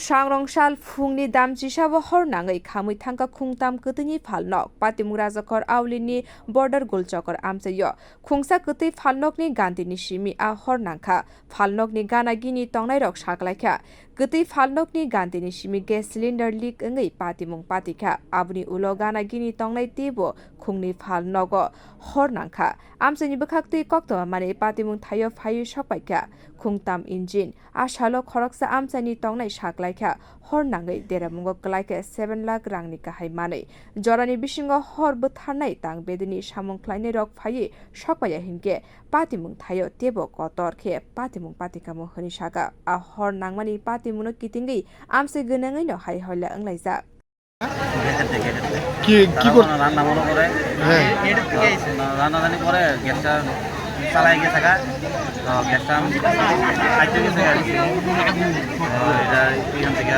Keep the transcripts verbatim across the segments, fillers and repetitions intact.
Sangrong sal phungni damchisao hor nangwi khamwi thangkha khungtam kwtwini phalnok. Patimung Rajakhor Aulini border Gulchokor amchaio khungsa kwtwi phalnokni gandini simi a hor nangkha. Phalnokni gana gini tongnairok saklaikha. Kwtwi phalnokni gandini simi gas cylinder leak wngwi patimung patikha. Aboni ulo gana gini tongnai teibo khungni phalnogo hor nangkha. Amchaini bwkhaktwi koktwma manwi patimung thaio phaiwi sokpaikha. Khungtam engine. A salo khoroksa amchaini tongnai saklaikha, hor nangwi deramungo kwlaikha seven lakh rangni kahai manwi. Jorani bisingo hor bwtharnai tang bedini samung khlainairok phaiwi sokpaiya hinkhe patimung thaio teibo kotor khe patimung patikamo hwnwi sakha. A hor nangmani patimungno kitingwi amchai gwnangwino hai hoila wnglaijak. কি কি কর রান্না বান্না করে। হ্যাঁ। রান্না রান্নি করে গ্যাসটা চালাই গেছে গা। তো গ্যাসটা খাইতে গেছে আর কি। তো এটা এখান থেকে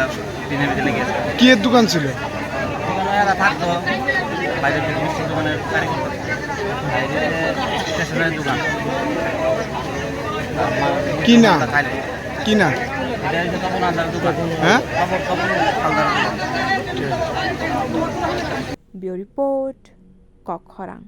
দিনের ভিতরে গেছে। কি এর দোকান ছিল? দোকানে এরা থাকতো, বাইরে থেকে মিষ্টির দোকানে কারি করতো। বাইরে স্টেশনারি দোকান। কি নাম? খাইলে। কি নাম? এটা হচ্ছে তপন হালদার দোকান। হ্যাঁ? তপন, তপন হালদার দোকান। Bureau Report, Kokkhorang.